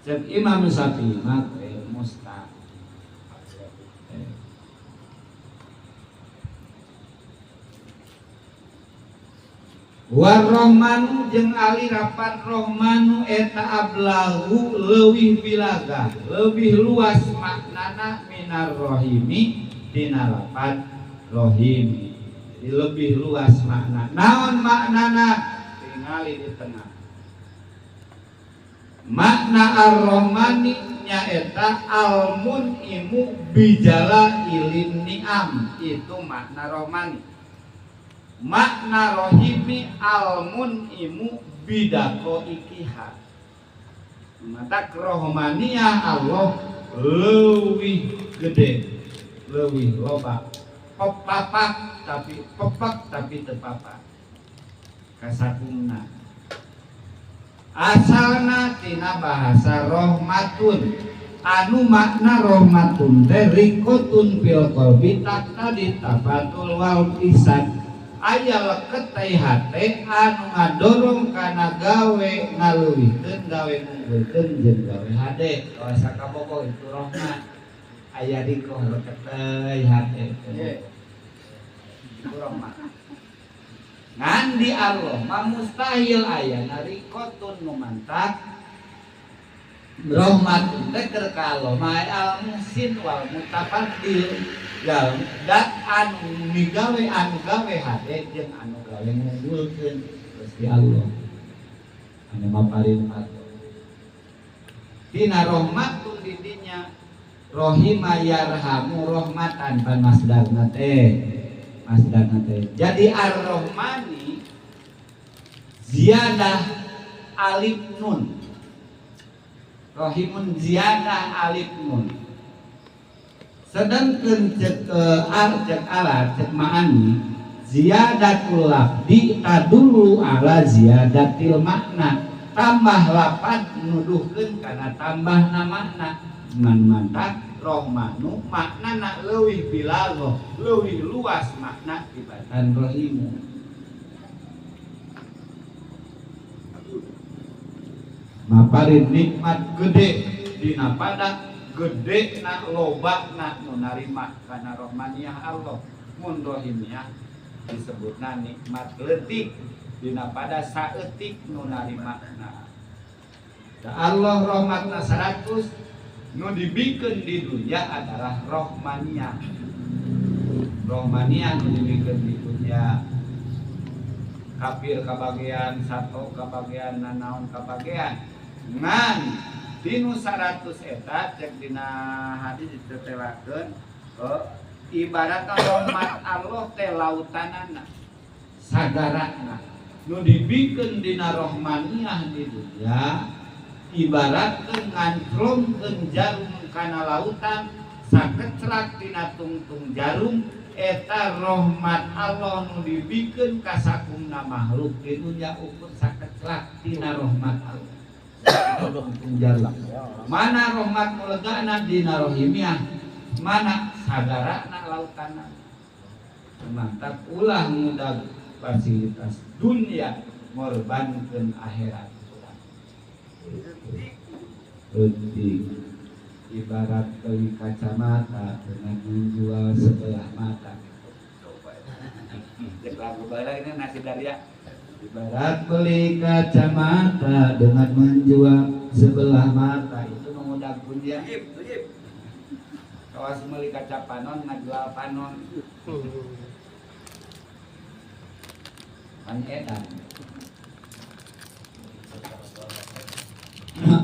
Cek Imam Syafi'i mah ghair mustaq. Warrohmanu jeung alirapan rohmanu eta ablahu leuwih bilaga leuwih luas maknana minar rohimi dina lapan rohimi. Jadi lebih luas makna. Naon maknana? Tingali di tengah. Makna ar-rohmani nyaeta al-mun'imu bijala ilin ni'am, itu makna rohmani. Makna rohimi al-mun'imu bidako ikiha. Mata rohmaniyah Allah leuwih gede, leuwih loba. Pepapak tapi pepak tapi tepapak. Kasakumna. Asalna tina bahasa rohmatun. Anu makna rohmatun teh rikotun fil qalbi taqtadi tafatul wal ihsan. Aya leket teh hate anu ngadorong kana gawe ngaleuwihkeun gawe ngunggulkeun jeung gawe hade. Kawas kabogoh itu rohmat. Aya rikoh leket teh hate. Itu rohmat. Ngan di Allah mah mustahil aya narikotun nu mantak rohmat teh keur ka Allah mah al muhsin wal mutafaddil. Dat anu migawe anu gawe hade jeung anu gawe ngunggulkeun Gusti Allah. Anu maparin pato. Dina rohmatun di dinya rohima yarhamu rohmatan pan masdarna teh. Masdarna teh. Jadi ar-rohmani ziyadah alif nun. Rohimun ziyadah alif nun. Sedangkan cek ar cek ala cek ma'ani ziyadatul lafdi tadullu ala ziyadatil makna. Tambah lapan nuduhkeun kana tambahna makna. Man mantak rohmanu maknana leuwih bilagoh leuwih luas makna tibatan rohimu. Maparin nikmat gede dina pada gede na loba na nu narima kana rohmaniyah Allah. Mun rohimiyah disebutna nikmat leutik dina pada saeutik nu narima na. Da Allah rahmatna 100 nu dibikeun di dunya adalah rohmaniyah. Rohmaniyah nu dibikeun di dunya. Kafir kabagean, sato kabagean, nanaon kabagean. Ngan dinu 100 eta cek dina hadis ditetelakeun ibaratna rahmat Allah teh lautanana sagarana nu dibikeun dina rohmaniyah di dunya ibaratkeun nganclongkeun jarum kana lautan sakeclak dina tungtung jarum eta rahmat Allah nu dibikeun ka sakumna makhluk di dunya ukur sakeclak dina rahmat Allah. Mana rahmat mulegana dina rohimiyah, mana sagarana lautanna. Mantap ulah mudah fasilitas dunia ngorbankeun akhirat. Penting ibarat beli kacamata dengan menjual sebelah mata. Lagu balik ini nasi daria. Ibarat beli kacamata dengan menjual sebelah mata itu mengundang punya. Kawas beli kaca panon ngajual panon. Pan edan.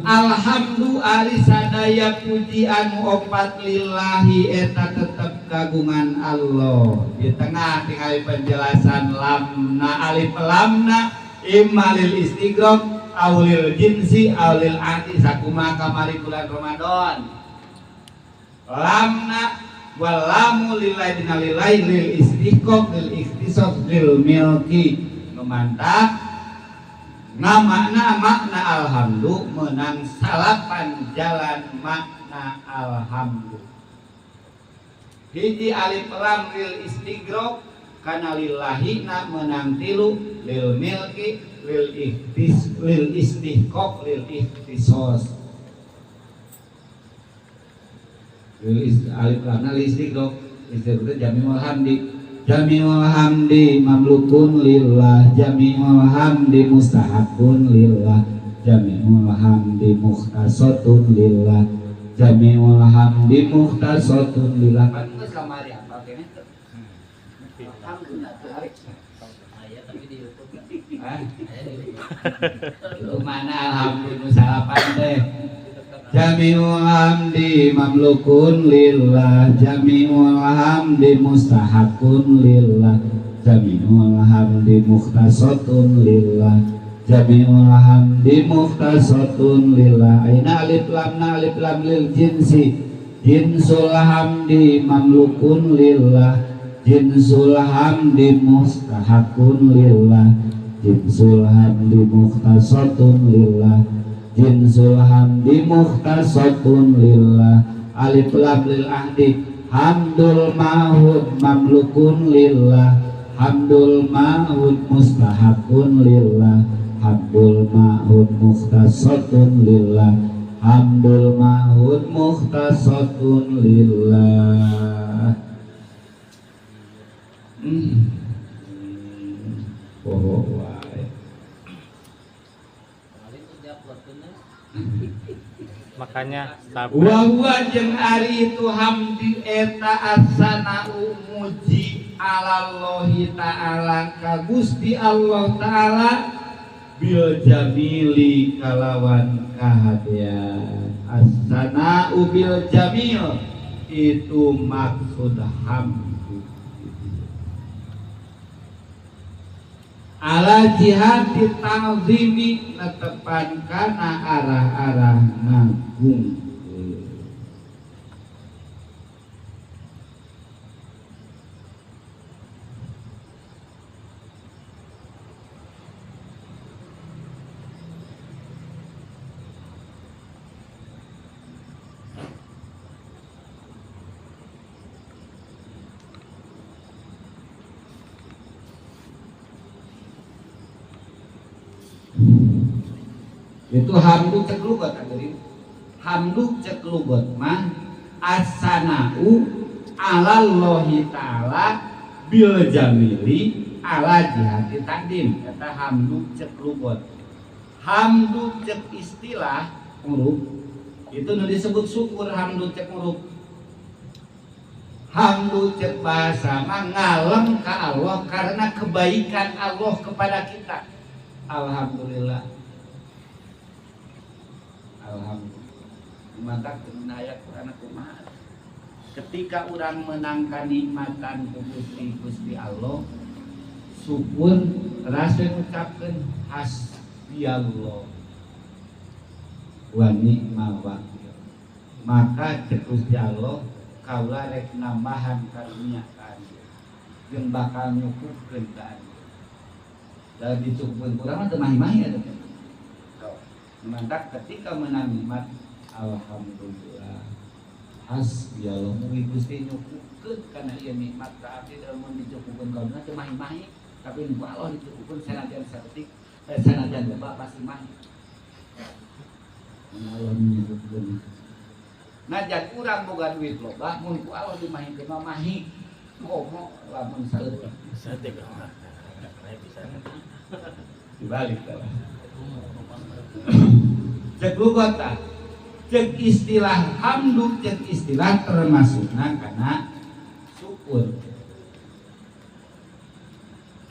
Alhamdulillah sadaya puji anu opat lillahi eta tetep kagungan Allah. Di tengah tinggal penjelasan lamna alif lamna imma lil istighraq aulil jinsi aulil ahdi sakuma kamari bulan Ramadan. Lamna wal lamu lillahi dina lillahi lil istiqaq lil ikhtisas lil milki. Mantap. Nah, makna makna alhamdu menang salapan jalan makna alhamdu. Hiji alif lam lil istighraq kana lillahi na menang tilu lil milki lil ikhtis lil istihqaq lil ikhtisos. Alif lamna listrik dok listrik itu jami'ul hamdi. Jami'ul hamdi mamlukun lillah, jami'ul hamdi mustahakun lillah, jami'ul hamdi mukhtasatun lillah, jami'ul hamdi mukhtasatun lillah. Pan geus kamari apa keneh teu? Alhamdulillah teu arek. Aya tapi di YouTube. Hah? Aya di YouTube. Itu mana alhamdulillah salapan teh. Jami'ul hamdi mamlukun lillah, jami'ul hamdi mustahakun lillah, jami'ul hamdi mukhtasatun lillah, jami'ul hamdi mukhtasatun lillah. Aina alif lam na alif lam lil jinsi, jinsul hamdi mamlukun lillah, jinsul hamdi mustahakun lillah, jinsul hamdi mukhtasatun lillah, jinsul hamdi mukhtasatun lillah. Alif lam lil ahdi, hamdul mahud mamlukun lillah, hamdul mahud mustahakun lillah, hamdul mahud mukhtasatun lillah, hamdul mahud mukhtasatun lillah. Oh wae. Makanya sabar. Wa huwa jeung ari itu hamdi eta asana'u muji alallahi ta'ala ka Gusti Allah ta'ala bil jamili kalawan kahadean. Asana'u bil jamil itu maksud hamdu. Ala jihati ta'zimi netepan kana arah-arah ngagung. Itu hamdu cek lugot agerin. Hamdu cek lugot mah asana'u alallahi ta'ala bil jamili ala jihati takdim. Kata hamdu cek lugot. Hamdu cek istilah huruf itu nu disebut syukur. Hamdu cek huruf. Hamdu cek bahasa mah ngalem ka Allah karena kebaikan Allah kepada kita. Alhamdulillah. Alhamdulillah. Mata ayat Quran kumaha. Ketika orang menangkan nikmatan ku Gusti Gusti Allah, syukur rasa ngucapkeun hasbiyallah wa ni'mal wakil. Maka cek Gusti Allah kaula rek nambahan karunia ka anjeun jeung bakal nyukupkeun ka anjeun. Da dicukupkeun kurang mah teu mahi-mahi eta teh. Mantap ketika menang nikmat alhamdulillah hasbiyallah mugi Gusti nyukupkeun kana ieu nikmat ka abdi lamun dicukupkeun ka abdi teu mahi-mahi tapi nu Allah dicukupkeun sanajan saeutik sanajan loba pasti mahi. Mun Allah nyukupkeun najan urang boga duit loba mun ku Allah dimahikeun mah mahi komo lamun saeutik saeutik bisa dibalik lah. Cek lugot tah, cek istilah hamdu, cek istilah termasukna kana syukur.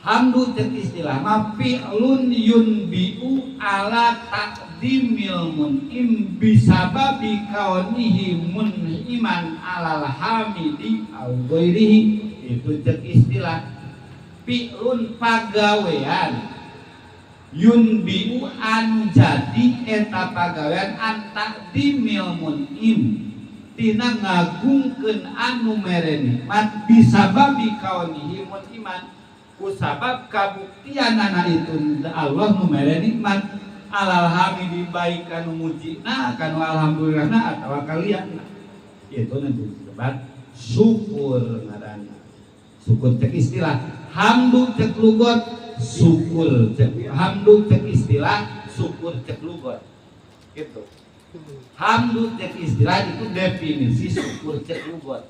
Hamdu cek istilah mah fi'lun yunbi'u ala taqdimil mun'im bisababi kaunihi mun'iman alal hamidi au ghairihi. Itu cek istilah fi'lun pagawean yunbiu anu jadi eta pagawean antaqdimil mun'im tina ngagungkeun anu mere nikmat bisababi kaunihi mun'iman kusabab kabuktianana itu Allah nu mere nikmat alal hamidi baik kanu mujina kanu alhamdulillahna atawa kalian. Itu nanti disebut syukur ngaranna. Syukur cek istilah, hamdu cek lugot, syukur cek hamdu cek istilah, syukur cek lugot. Gitu. Hamdu cek istilah itu definisi syukur cek lugot.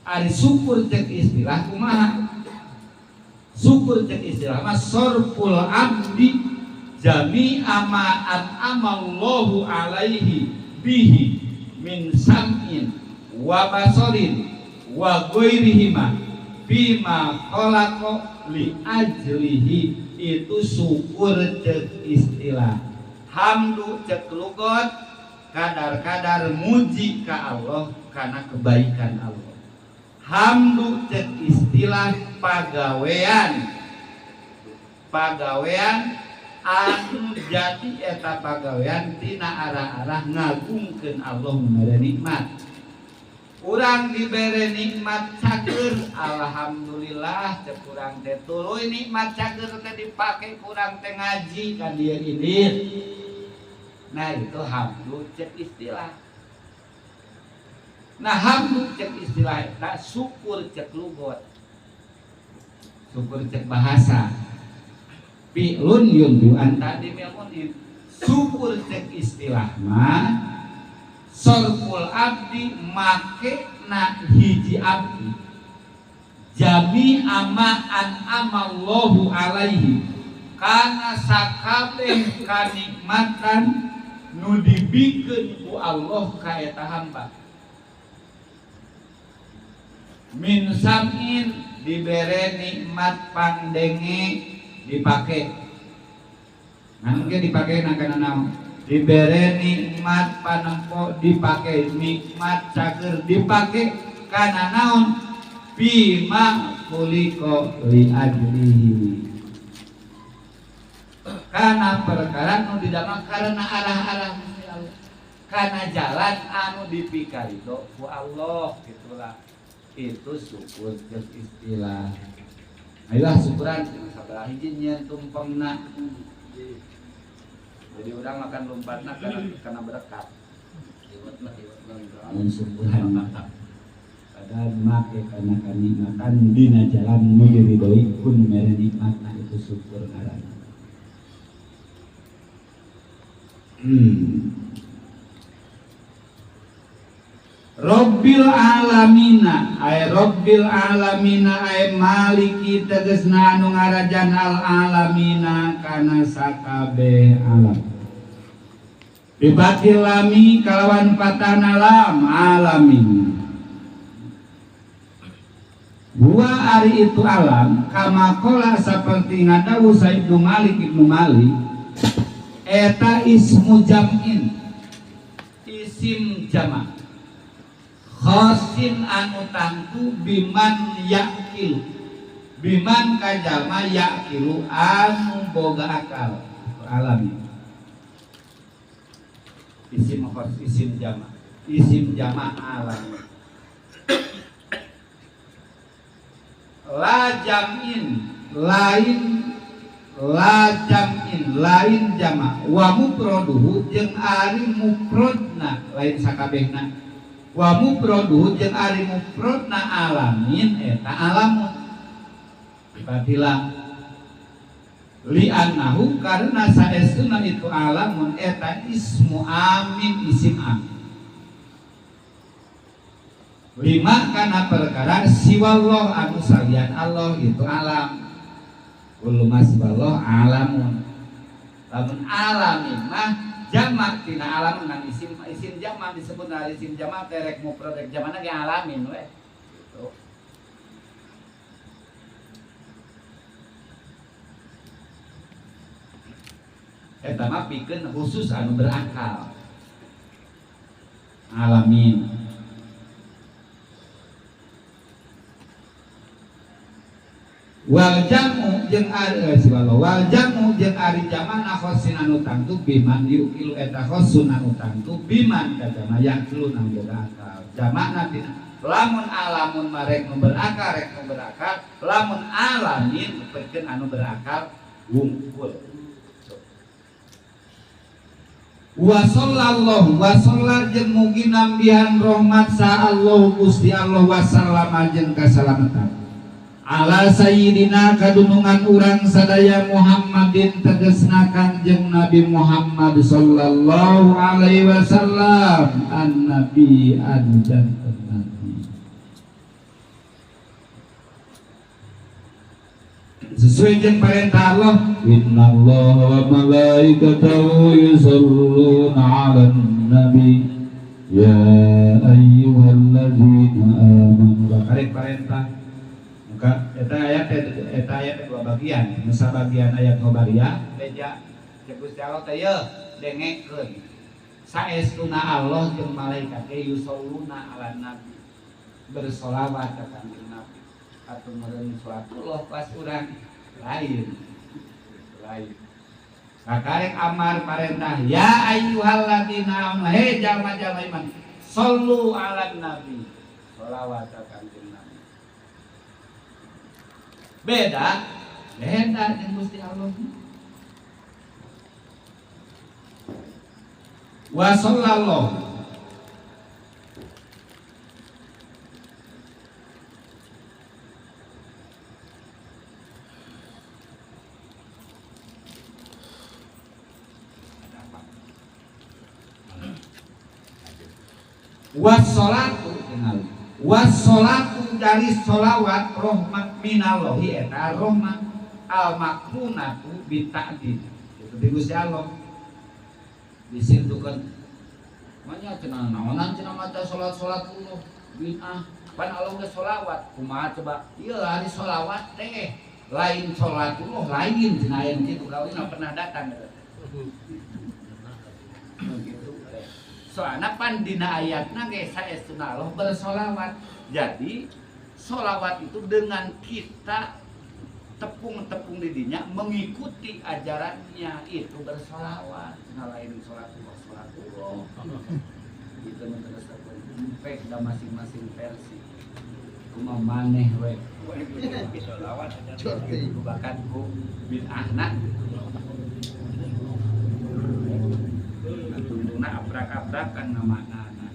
Ari syukur cek istilah kumaha? Syukur cek istilah mah sorful abdi jami'a ma an'amallahu alaihi bihi min sam'in wa basorin wa ghairihima bima khalaqa li ajlihi. Itu syukur cek istilah. Hamdu cek lugot kadar-kadar muji ka Allah karena kebaikan Allah. Hamdu cek istilah pagawean, pagawean anu jadi eta pagawean tina arah-arah ngagungkeun Allah mere nikmat. Urang dibere nikmat cager, alhamdulillah cek urang teh tuluy nikmat cager teh dipake kurang teh ngaji ka dieu ini. Nah itu hamdu cek istilah. Nah hamdu cek istilah eta syukur cek lugot, syukur cek bahasa. Fi'lun yundu tadi milmunin. Syukur cek istilah mah sorful abdi make na hiji abdi jami'a ma an'amallahu alaihi kana sakabeh kanikmatan nu dibikeun ku Allah ka eta hamba. Min sam'in dibere nikmat pandenge dipake. Nah mungkin dipake nang kana naon? Dibere nikmat panempo dipake, nikmat cager dipake kana naon? Bima khuliqa li ajlihi. Karena perkara nu didamel karena arah-arah Gusti Allah, karena jalan anu dipikarido ku Allah, gitulah. Itu syukur cek istilah. Ayolah syukuran sabaraha hiji nyeun tumpengna. Jadi urang makan lompatna karena berkat. Mun syukuran padahal make kana kanikmatan dina jalan nu diridoi kun mere nikmatna itu syukur ngaranna. Rabbil alamina ay Rabbil alamina ay maliki tegesna anu ngarajan al alamina kana sakabeh alam. Bibatil lami kalawan patana lam alamin. Wa ari itu alam kama qala saperti ngadawu Ibnu Malik Ibnu Malik eta ismu jam'in isim jama' khosin anu tangtu biman yakilu biman kajalma yakilu anu boga akal alami isim khos isim jama alami la jam'in lain la jam'in lain jama wa mufraduhu jeung ari mufradna lain sakabehna wa mufraduhu jeung ari mufradna alamin eta alamun batilah li annahu karena saestuna itu alamun eta ismu amin isim amin lima kana perkara siwallah anu salian Allah itu alam kullu ma siwallah alamun lamun alamin mah jamak tina alam ngan isim isim jamak disebut isim jamak terek mufrad rek jamakna ge alamin we gitu. Eta mah pikeun khusus anu berakal alamin. Wal jamu jeung ari wal jamu jeung ari jamana khosin anu tangtu biman yukilu eta khosun anu tangtu biman ka jama yakilu nang boga akal jamakna tina lamun alamun marek nu berakal rek nu berakal lamun alamin pikeun anu berakal wungkul. Wa sallallahu wa salla jeung mugi nambihan rahmat sa Allah Gusti Allah wa sallama jeung kasalamatan Ala sayyidina kadunungan urang sadaya Muhammadin tegesna Kanjeng Nabi Muhammad sallallahu alaihi wasallam an nabi anu janten nabi. Sesuai jeung perintah Allah, innallaha wa malaikatahu yusholluna 'alan nabi ya ayyuhalladzina amanu. Karek perintah maka eta ayat dua bagian, nusa bagian ayat khobariyah beja cek Gusti Allah teh yeuh dengekeun saestuna Allah jeung malaikat ge yusholluna 'alan nabi, bersolawat ka Kanjeng Nabi atau meureun salatullah pas urang lain lain. Kakarek amar parentah ya ayyuhalladzina amanu he jalma-jalma iman shollu 'alan nabi, sholawat ka Kanjeng Nabi. Beda beda jeung Gusti Allah. Wa sallallahu wassolatu wassolatu dari sholawat rahmat minallahi eta rahmat al makrunatu bita'dil itu di Gusti Allah disintukeun manya cenah naonan cenah maca salat-salat Allah bid'ah pan Allah geus sholawat kumaha coba ieu hari sholawat teh lain salatullah lain cenah aya kitu kawina pernah datang gitu. Soalna pan dina ayatna ge saestuna Allah bersolawat. Jadi solawat itu dengan kita tepung-tepung didinya mengikuti ajarannya itu bersolawat. Nah lain solatullah solatullah. Itu terus pek da masing-masing versi. Kumaha maneh we. Solawat bahkan ku bid'ahna. Tungtungna abrak-abrakan ngamaknana.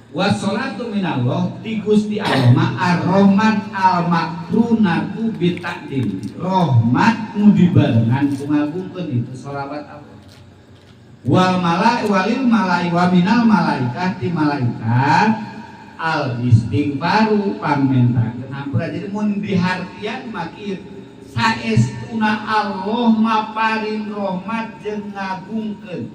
Wassalatu minallah ti Gusti Allah ma ar-rahmat al-makrunatu bitaqdim. Rahmat nu dibarengan ku ngagungkeun itu sholawat Allah. Wal malai walil malai wa minal malaikat ti malaikat al istighfaru pangmentakeun hampura. Jadi mun dihartian mah kieu saestuna Allah maparin rahmat jeung ngagungkeun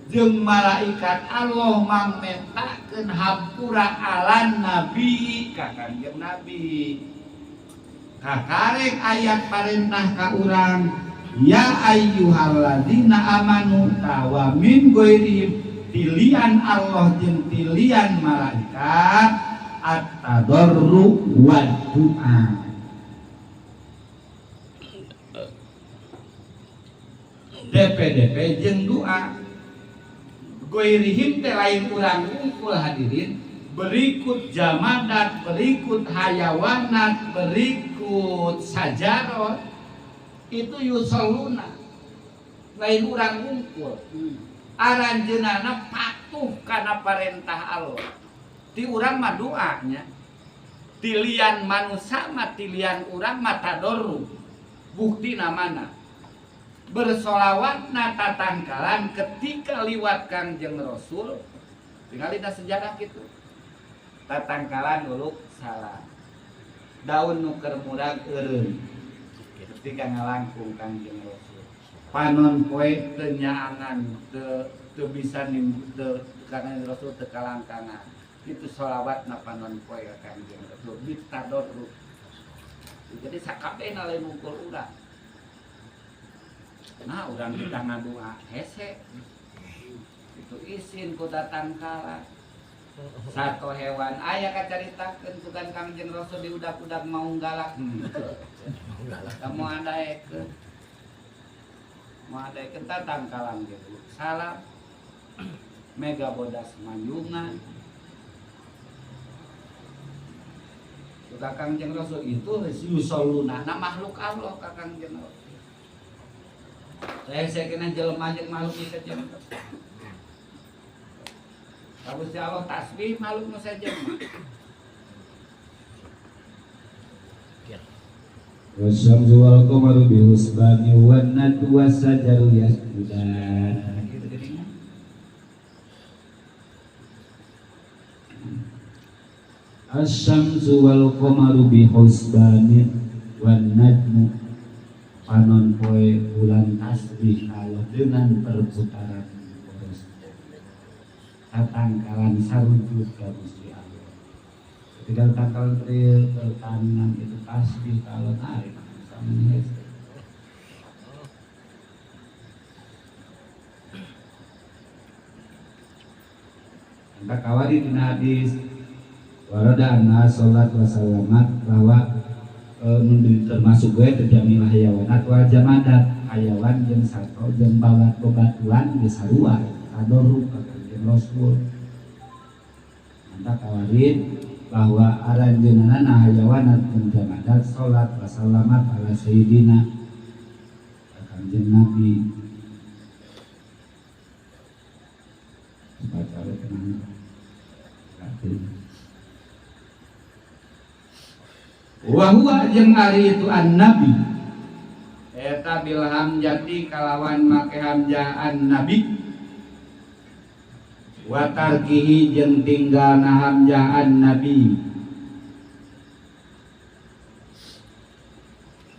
jeung malaikat Allah mangmentakeun hampura alan nabi ka Kanjeng Nabi. Kakarek ayat parentah ka urang ya ayyuhalladzina amanu tawa min ghairihim tilian Allah jeung tilian malaikat at-tadarru wa du'a. DPDP jeung doa. Goirihim teh lain urang unggul hadirin, berikut jamadat, berikut hayawanat, berikut sajarot itu yusalluna. Lain urang unggul. Aranjeunana patuh kana parentah Allah. Ti urang mah doanya. Tilian manusia mah tilian urang mah tadarru. Buktina mana? Bersolawat na tatangkalan ketika liwat Kangjeng Rasul, tinggal dina sejarah gitu. Tatangkalan uluk salam. Daun nu keur murag eureun. Ketika ngalangkung Kangjeng Rasul. Panon poe teu nyaangan, teu bisa teu Kangjeng Rasul teu kalangkangan. Itu solawat na panon poe ka Kangjeng Rasul bitadorru. Jadi sakabehna lain ngumpul urang. Nah, orang kita ngadua hese itu isin ku tatangkala. Satu hewan aya kacaritakeun bukan Kangjeng Rasul diudak-udak mau galak. Kamu adaekeun. Mau adaekeun tatangkalan gitu. Salam mega bodas manjungan. Kangjeng Rasul itu yusalluna na makhluk Allah ka Kangjeng Rasul. Saya kena jelema jeung makhluk bisa jeung. Ka Gusti Allah tasbih makhluk nu sejen mah. Wasyamsu wal qamaru bihusbani wan najmu wasyajaru yasjudan. Kitu geuningan. Asyamsu wal qamaru bihusbani wan najmu, panon poe bulan tasbih Allah dengan perputaran poros tatangkalan sarujud ka Gusti Allah. Ketika tangkalan pertahanan itu tasbih kalau narik sama hese. Entah kawari dina hadis warada anna sholat wassalamat bahwa termasuk gue terjamilah hayawanat wal jamadat, hayawan jeung sato jeung babat bebatuan geus sarua tadoru ka Kanjeng Rasul. Entah kawarin bahwa aranjeunana hayawanat jeung jamadat salat wassalamat ala sayyidina Kanjeng Nabi. Baca tenang. Wa huwa jeung ari itu an-nabi eta bil hamzati kalawan make hamzah an-nabi wa tarkihi jeung tinggalna hamzah an-nabi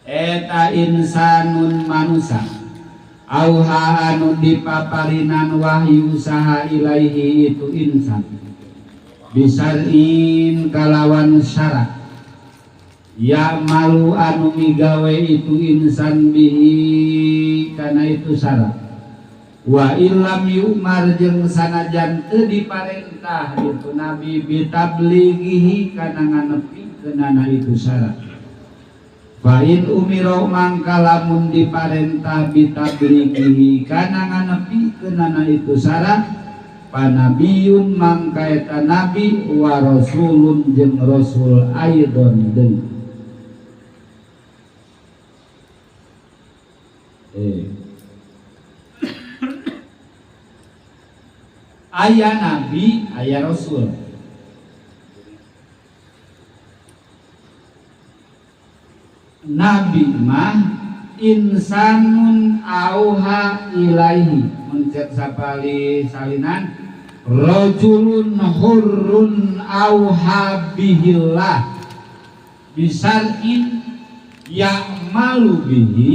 eta insanun manusa auha anu dipaparinan wahyu saha ilaihi itu insan bisar'in kalawan syarat ya malu anu migawe itu insan bihi kana itu syarat wa illam yu'mar jeung sanajan teu diparentah itu nabi bitablighihi kana nganepikeunana itu syarat fa in umira mangka lamun diparentah bitablighihi kana nganepikeunana itu syarat panabiyun mangka eta nabi wa rasulun jeung rasul aidon deui. Aya nabi, aya rasul. Nabi mah insanun auha ilaihi, mencet sapali salinan rajulun hurrun auha bihillah bisar'in ya'malu bihi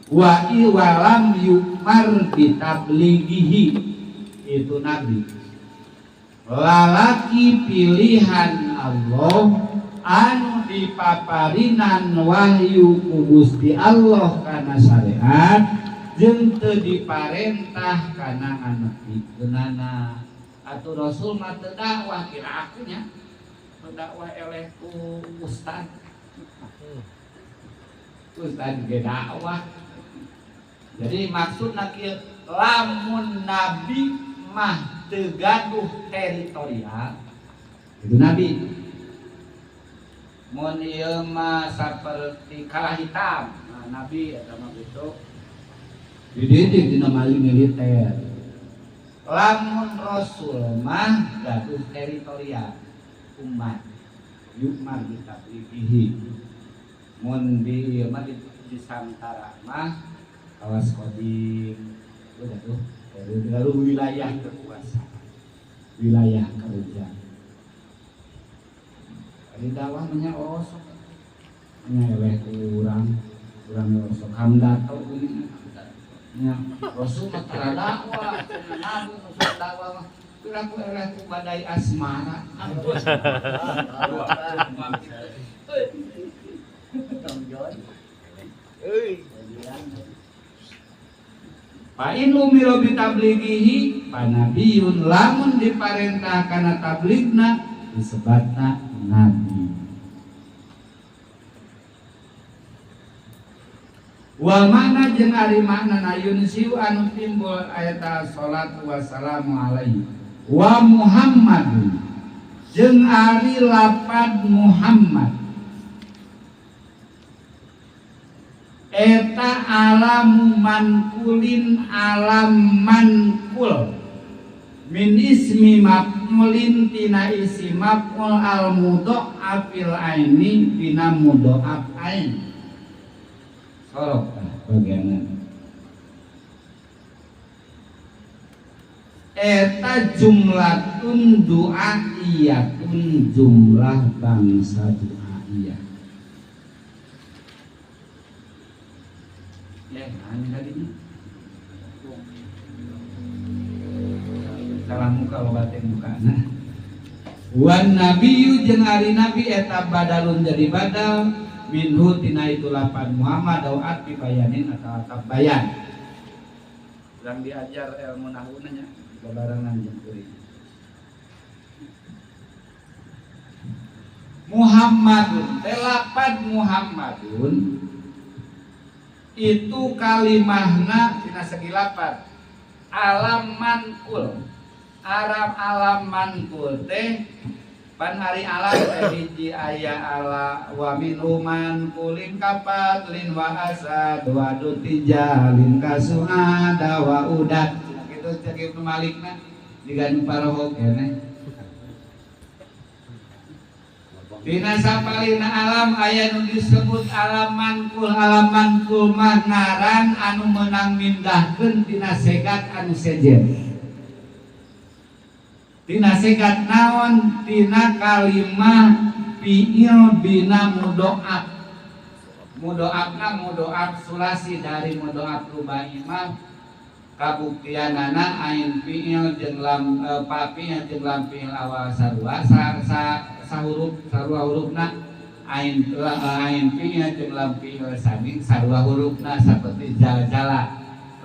wa iwalam yukmar bitablighihi. Itu nabi, lalaki pilihan Allah anu dipaparinan wahyu ku Gusti Allah kana syariat jeung teu diparentah kana nganepikeunana. Atuh rasul mah teu dakwah kira akunya teu dakwah eleh ku ustad, ustad ge dakwah. Jadi maksudna kieu, lamun nabi mah teu gaduh teritorial itu nabi. Mun ieu mah saperti kalah hitam, nah, nabi eta mah kitu dididik dina mali militer. Lamun rasul mah gaduh teritorial umat yukmar bitablighihi. Mun di ieu mah di santara mah kawas kodim udah tuh lalu wilayah kekuasaan, wilayah kerja. Di dakwah nya osok nya eleh kurang kurang osok hamdato ini nya rasul mah tara dakwah, nabi rasul dakwah mah piraku eleh ku badai asmara. Fa in umira bitablighihi panabiyun, lamun diparentah kana tabligna disebatna nabi. Wa makna jeung ari makna yunsiu anu timbul ayata salatu wassalamu alaihi wa Muhammadun jeung ari lapad Muhammad eta alamu mankulin alam mankul Min ismi maf'ulin tina isi maf'ul al mudha'afil aini tina mudha'af ain. Sorok bagianan. Eta jumlatun du'aiyatun jumlah bangsa du'aiyah. Ya, aneh tadinya. Salah muka loba teh mukana. Wan nabiyyu jeung ari nabi eta badalun jadi badal minhu tina itu lapan Muhammad au atbi bayanin atau atap bayan. Urang diajar ilmu nahwuna nya babarengan jeung kuring. Muhammadun teh lapan Muhammadun itu kalimahna tina segi lapan alam mankul. Aram alam mankul teh pan ari alam teh hiji aya ala wa minhu mankulin kapatlin wa asad wa dutijalin kasuada wa udat. Kitu cek Ibnu Malikna jiga nu paroho keneh. Dina sapalina alam aya nu disebut alam mankul. Alam mankul mah ngaran anu meunang mindahkeun tina segat anu sejen. Tina segat naon? Tina kalimah fi'il bina mudho'af. Mudho'afna mudho'af sulasi dari mudho'af rubai mah kabuktianana ain fi'il jeung lam pa fi'il jeung lam fi'il awal sarua sa sahuruf sarua hurufna ain ain fi'il jeung lam fi'il sami sarua hurufna saperti jaljala.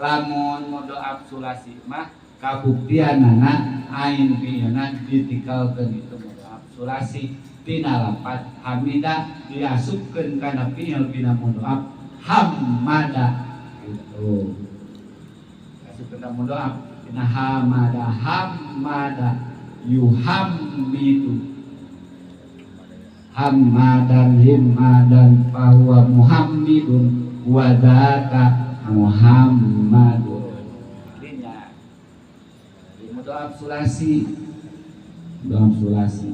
Lamun mudho'af sulasi mah kabuktianana ain fi'ilna ditikalkeun itu mudho'af sulasi tina lapat hamida diasupkeun kana fi'il bina mudho'af hamada gitu. Asupkeun kana mudho'af tina hamada hamada yuhammidu hamadan himadan fahuwa muhammidun wa dzaka Muhammadun. Mudho'af sulasi, mudho'af sulasi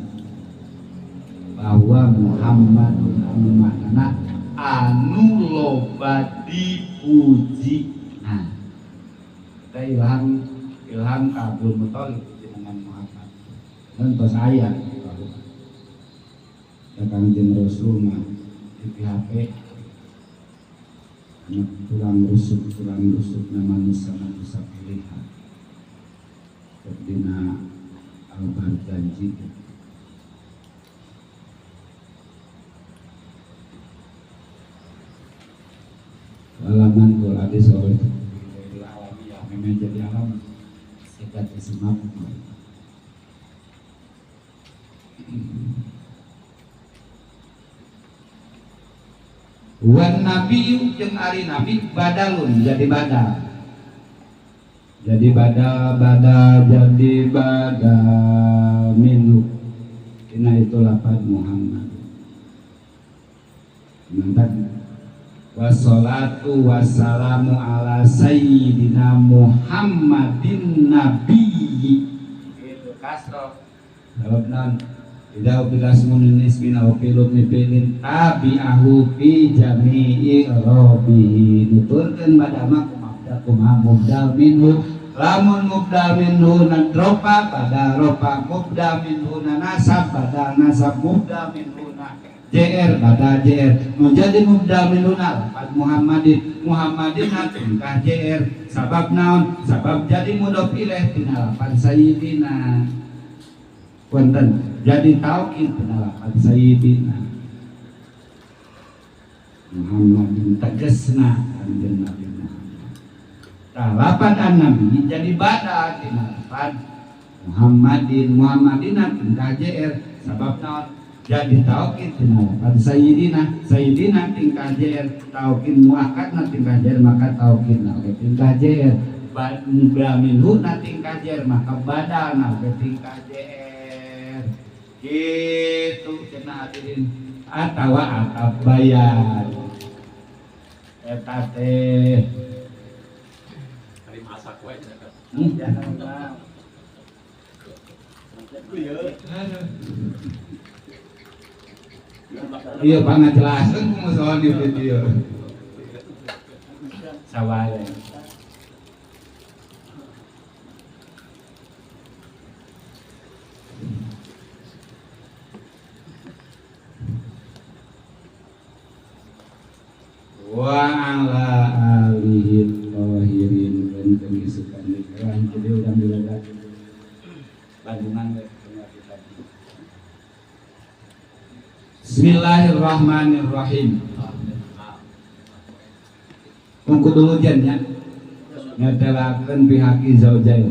bahwa Muhammadun anu maknana anu loba dipuji. Nah, kita ilham ilham ka Abdul Muthalib dengan Muhammad. Entos aya ya Kangjeng Rasul mah di PHP anu tulang rusuk na manusia-manusia pilihan. Dina Al-Barzanji alaman kul hadis oleh alamiah memang jadi alam sekat isim wan nabiyyu jeung ari nabi badalun jadi badal. Jadi badal badal jadi badal minhu tina itu lapan Muhammad. Mantap. Wassalatu wassalamu ala sayyidina Muhammadin nabiyyi. Itu kasroh. Jawab non. Idza bilasmun nisbin aw filun filin tabi'ahu fi jami'i rabihi. Nuturkeun badama kumaha mubdal minhu. Lamun mubdal minhu nadropa pada ropa mubdal minhu nasab pada nasab mubdal minhu JR pada JR menjadi mubdal minhu lapan Muhammadin Muhammadin tingkah JR sabab naon sabab jadi mudhof ilaih tina lapan sayyidina punten jadi taukid tina lapan sayyidina Muhammadin tegesna kanjeng Nabi. Lapan an-nabi jadi badal tina lapan Muhammadin Muhammadina tingkah JR sabab naon jadi taukid tina lapan sayyidina sayyidina tingkah JR taukid muakkadna tingkah JR maka taukidna oge tingkah JR minhu na tingkah JR maka badalna oge tingkah JR kitu cenah hadirin atawa atap bayan eta teh. Iya pangajelasan ku musohon di video. Sawale. Wa ala alihi tahirin benten isukan nikah jadi urang diledak Bandungan we kita. Bismillahirrahmanirrahim. Tunggu dulu jan nya. Nyetelakeun pihaki zaujain.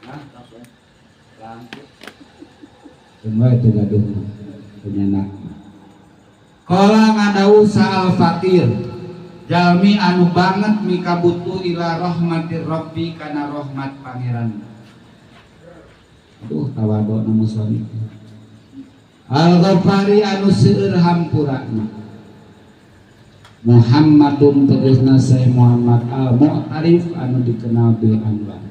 Hah? Langsung. Semua itu gaduh penyenak. Kala ngadau sa'al fakir jalmi anu banget mikabutuh ila rahmatir rabbi kana rahmat pangeran. Aduh tawadhu na musoni. Al-Ghafari anu seueur hampurana. Muhammadun tegasna Syekh Muhammad Al-Mu'tarif anu dikenal bil anwar.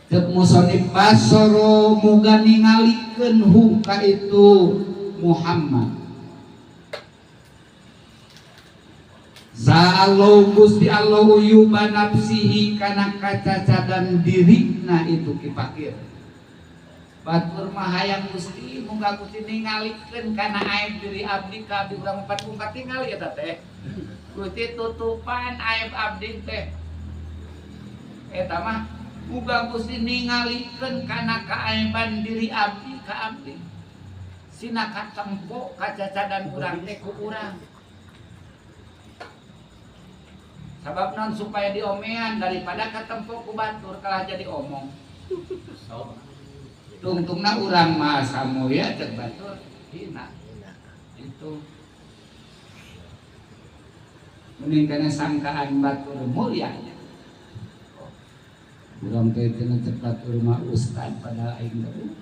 Cek musonib basoro muga ningalikeun hu ka itu Muhammad. Sa'allahu Gusti Allah uyuba nafsihi kana kacacadan dirina itu ki fakir. Batur mah hayang Gusti muga Gusti ningalikeun kana aib diri abdi ka abdi urang empat ungkat tingali eta teh. Gusti tutupan aib abdi teh. Eta mah muga Gusti ningalikeun kana kaaiban diri abdi ka abdi. Sina katempo kacacadan urang teh ku urang. Sabab non supaya diomean daripada katempo ku batur kalah jadi omong. Tungtungna urang mah samuya cek batur hina. Itu mending kana sangkaan batur mulyanya. Urang teh cenah cek batur mah ustad padahal aing teh.